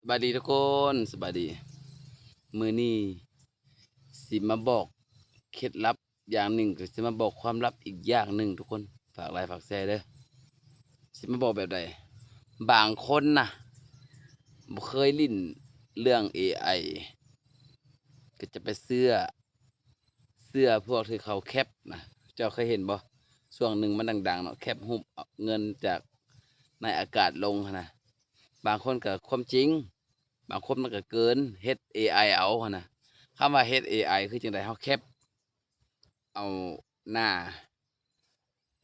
ບາຍດີທຸກຄົນ ສະບາຍດີ. ມື້ນີ້ຊິມາບອກເຄັດລັບຢ່າງໜຶ່ງ ກໍຊິມາບອກຄວາມລັບອີກຢ່າງໜຶ່ງທຸກຄົນ. ຝາກໄລຄ໌ ຝາກແຊເດີ້. ຊິມາບອກແບບໃດ? ບາງຄົນນະ ບໍ່ເຄີຍຫຼິ້ນເລື່ອງເອໄອ ກໍຈະໄປເຊື່ອ ເຊື່ອພວກທີ່ເຂົາແຄັບນະ. ເຈົ້າເຄີຍເຫັນບໍ່? ຊ່ວງໜຶ່ງມັນດັງໆເນາະ ແຄັບຮູບເອົາເງິນຈາກໃນອາກາດລົງຫັ້ນນະ. ບາງຄົນກໍຄວາມຈິງ ບາງຄົນມັນກໍເກີນ ເຮັດເອໄອເອົາຫັ້ນນະ. ຄຳວ່າເຮັດເອໄອຄືຈັ່ງໃດ? ເຮົາແຄັບເອົາໜ້າ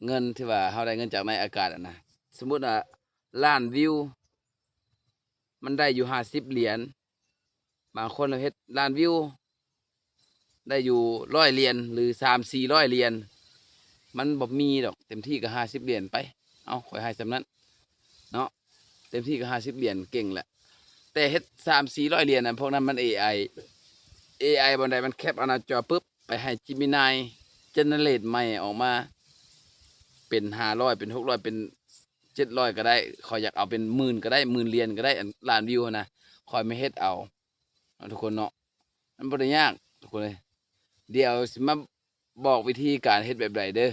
ເງິນທີ່ວ່າເຮົາໄດ້ເງິນຈາກໃນອາກາດຫັ້ນນະ. ສົມມຸດວ່າລ້ານວິວ ມັນໄດ້ຢູ່ຫ້າສິບຫຼຽນ, ບາງຄົນເຮັດລ້ານວິວ ໄດ້ຢູ່ຮ້ອຍຫຼຽນ ຫຼື ສາມສີ່ຮ້ອຍຫຼຽນ. ມັນບໍ່ມີດອກ ເຕັມທີ່ກໍຫ້າສິບຫຼຽນໄປ. ເອົາ ຂ້ອຍໃຫ້ສ່ຳນັ້ນເນາະ ເຕັມທີ່ກໍຫ້າສິບຫຼຽນ ເກັ່ງແຫຼະ. ແຕ່ເຮັດສາມສີ່ຮ້ອຍຫຼຽນນະ ພວກນັ້ນມັນເອໄອ ເອໄອບ່ອນໃດມັນແຄັບເອົາໜ້າຈໍປຶບ ໄປໃຫ້ Gemini generate ໃໝ່ອອກມາເປັນຫ້າຮ້ອຍ ເປັນຫົກຮ້ອຍ ເປັນເຈັດຮ້ອຍກໍໄດ້. ຂ້ອຍຢາກເອົາເປັນໝື່ນກໍໄດ້ ໝື່ນຫຼຽນກໍໄດ້ ອັນລ້ານວິວຫັ້ນນະ ຂ້ອຍມາເຮັດເອົາ ເນາະ ທຸກຄົນເນາະ. ມັນບໍ່ໄດ້ຍາກທຸກຄົນເອີຍ. ດຽວຊິມາບອກວິທີການເຮັດແບບໃດເດີ້.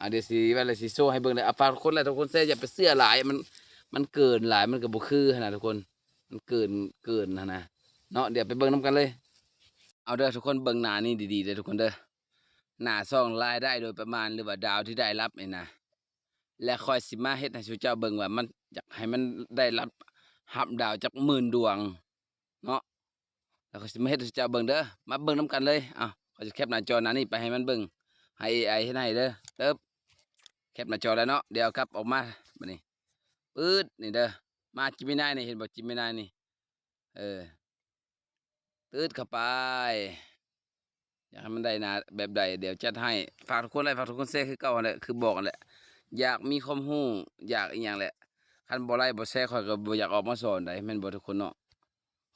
ອ່າ ດຽວຊິວ່າແລ້ວຊິໂຊໃຫ້ເບິ່ງເດີ້. ອ່າ ຝາກທຸກຄົນແຫຼະ ທຸກຄົນແຊ ຢ່າໄປເຊື່ອຫຼາຍ ມັນ ມັນເກີນຫຼາຍ ມັນກໍບໍ່ຄືຫັ້ນນະທຸກຄົນ ມັນເກີນ ເກີນຫັ້ນນະເນາະ. ດຽວໄປເບິ່ງນຳກັນເລີຍ. ເອົາເດີ້ທຸກຄົນ ເບິ່ງໜ້ານີ້ດີໆເດີ້ທຸກຄົນເດີ້. ໜ້າຊ່ອງລາຍໄດ້ໂດຍປະມານ ຫຼືວ່າດາວທີ່ໄດ້ຮັບນີ້ນະ. ແລະ ຂ້ອຍຊິມາເຮັດໃຫ້ສູ່ເຈົ້າເບິ່ງວ່າມັນ ຢາກໃຫ້ມັນໄດ້ຮັບ ຮັບດາວຈັກໝື່ນດວງເນາະ. ແລ້ວຂ້ອຍຊິມາເຮັດໃຫ້ສູ່ເຈົ້າເບິ່ງເດີ້. ມາເບິ່ງນຳກັນເລີຍ. ເອົາ ຂ້ອຍຈະແຄັບໜ້າຈໍໜ້ານີ້ໄປໃຫ້ມັນເບິ່ງ ໃຫ້ເອໄອເຮັດໃຫ້ເດີ້. ເຕີບ ແຄັບໜ້າຈໍແລ້ວເນາະ. ດຽວກັບອອກມາບາດນີ້ ປຶດ ນີ້ເດີ້. ມາ Gemini ນີ້ ເຫັນບໍ່ Gemini ນີ້ ເອີ ຕຶດເຂົ້າໄປ. ຢາກໃຫ້ມັນໄດ້ໜ້າແບບໃດ ດຽວຈັດໃຫ້. ຝາກທຸກຄົນໄລຄ໌ ຝາກທຸກຄົນແຊຄືເກົ່າຫັ້ນແຫຼະ ຄືບອກຫັ້ນແຫຼະ. ຢາກມີຄວາມຮູ້ ຢາກອີ່ຫຍັງແຫຼະ ຄັນບໍ່ໄລຄ໌ບໍ່ແຊ ຂ້ອຍກໍບໍ່ຢາກອອກມາສອນໃດ ແມ່ນບໍ່ທຸກຄົນເນາະ.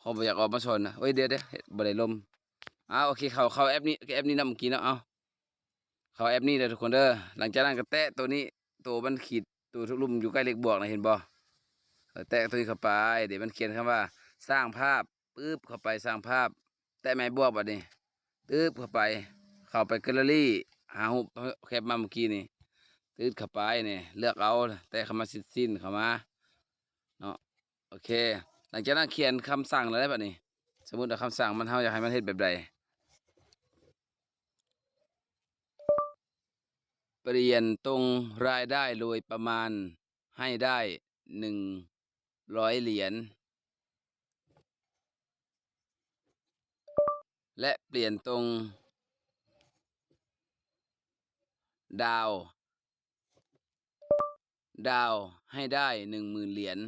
ຂ້ອຍບໍ່ຢາກອອກມາສອນນະ. ໂອ້ຍ ດຽວໆ ບໍ່ໄດ້ລົມ. ອາ ໂອເຄ ເຂົ້າ ເຂົ້າແອັບນີ້ ແອັບນີ້ນຳເມື່ອກີ້ເນາະ. ເອົາ ເຂົ້າແອັບນີ້ເດີ້ທຸກຄົນເດີ້. ຫຼັງຈາກນັ້ນກໍແຕະໂຕນີ້ ໂຕມັນຂີດ ໂຕທຸກລຸ່ມຢູ່ໃກ້ເລກບວກນະ ເຫັນບໍ່? ເອີ ແຕະໂຕນີ້ເຂົ້າໄປ ເດ ມັນຂຽນຄຳວ່າສ້າງພາບ ປຶບ ເຂົ້າໄປສ້າງພາບ. ແຕະໄມ້ບວກບາດນີ້ ຕຶບ ເຂົ້າໄປ ເຂົ້າໄປແກັນເລີຣີ ຫາຮູບແຄັບມາເມື່ອກີ້ນີ້ ຕຶດ ເຂົ້າໄປນີ້ ເລືອກເອົາ ແຕະເຂົ້າມາຊິດຊິ້ນເຂົ້າມາເນາະ. ໂອເຄ ຫຼັງຈາກນັ້ນຂຽນຄຳສັ່ງແລ້ວໄດ໋ບາດນີ້. ສົມມຸດວ່າຄຳສັ່ງມັນ ເຮົາຢາກໃຫ້ມັນເຮັດແບບໃດ? ປ່ຽນຕົງລາຍໄດ້ໂດຍປະມານໃຫ້ໄດ້ໜຶ່ງຮ້ອຍຫຼຽນ ແລະ ປ່ຽນຕົງດາວ ດາວໃຫ້ໄດ້ໜຶ່ງໝື່ນຫຼຽນ.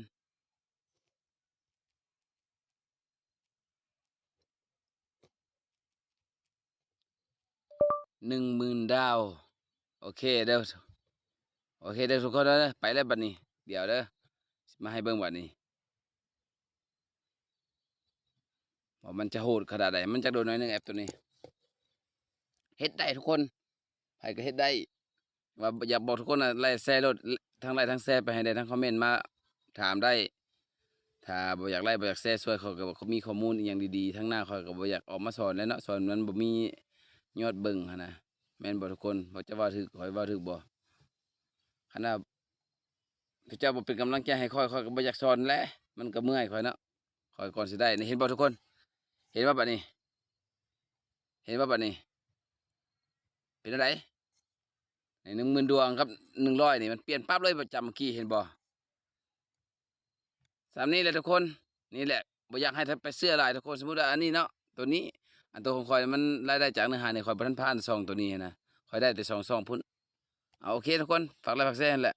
ໜຶ່ງໝື່ນດາວ. ໂອເຄເດີ້ ໂອເຄເດີ້ທຸກຄົນເດີ້. ໄປແລ້ວບາດນີ້ ດຽວເດີ້ ຊິມາໃຫ້ເບິ່ງບາດນີ້ ວ່າມັນຈະໂຫດຂະໜາດໃດ. ມັນຈະໂດນໜ້ອຍໜຶ່ງ ແອັບໂຕນີ້ ເຮັດໄດ້ທຸກຄົນ ໃຜກໍເຮັດໄດ້. ວ່າຢາກບອກທຸກຄົນນະ ໄລຄ໌ແຊໂລດ ທັງໄລຄ໌ທັງແຊໄປໃຫ້ໄດ້ ທັງຄອມເມັນມາຖາມໄດ້. ຖ້າບໍ່ຢາກໄລຄ໌ ບໍ່ຢາກແຊ ຊ່ວຍ ຂ້ອຍກໍມີຂໍ້ມູນອີ່ຫຍັງດີໆທາງໜ້າ ຂ້ອຍກໍບໍ່ຢາກອອກມາສອນແລ້ວເນາະ. ສອນມັນບໍ່ມີຍອດເບິ່ງຫັ້ນນະ ແມ່ນບໍ່ທຸກຄົນ? ເຈົ້າເວົ້າຖືກ ຂ້ອຍເວົ້າຖືກບໍ່? ຄັນວ່າເຈົ້າບໍ່ເປັນກຳລັງໃຈໃຫ້ຂ້ອຍ ຂ້ອຍກໍບໍ່ຢາກສອນແຫຼະ ມັນກໍເມື່ອຍຂ້ອຍເນາະ. ຂ້ອຍກ່ອນຊິໄດ້ນີ້ ເຫັນບໍ່ທຸກຄົນ? ເຫັນບໍ່ບາດນີ້? ເຫັນບໍ່ບາດນີ້? ເປັນຈັ່ງໃດ? ນີ້ ໜຶ່ງໝື່ນດວງກັບໜຶ່ງຮ້ອຍນີ້ ມັນປ່ຽນປັບເລີຍ ປະຈຳເມື່ອກີ້ ເຫັນບໍ່? ສ່ຳນີ້ແຫຼະທຸກຄົນ ນີ້ແຫຼະ ບໍ່ຢາກໃຫ້ທ່ານໄປເຊື່ອຫຼາຍທຸກຄົນ. ສົມມຸດວ່າອັນນີ້ເນາະ ໂຕນີ້ ອັນໂຕຂອງຂ້ອຍມັນລາຍໄດ້ຈາກເນື້ອຫານີ້ ຂ້ອຍບໍ່ທັນຜ່ານຊ່ອງໂຕນີ້ນະ ຂ້ອຍໄດ້ແຕ່ສອງຊ່ອງພຸ້ນ. ເອົາ ໂອເຄທຸກຄົນ ຝາກໄລຄ໌ ຝາກແຊຫັ້ນແຫຼະ.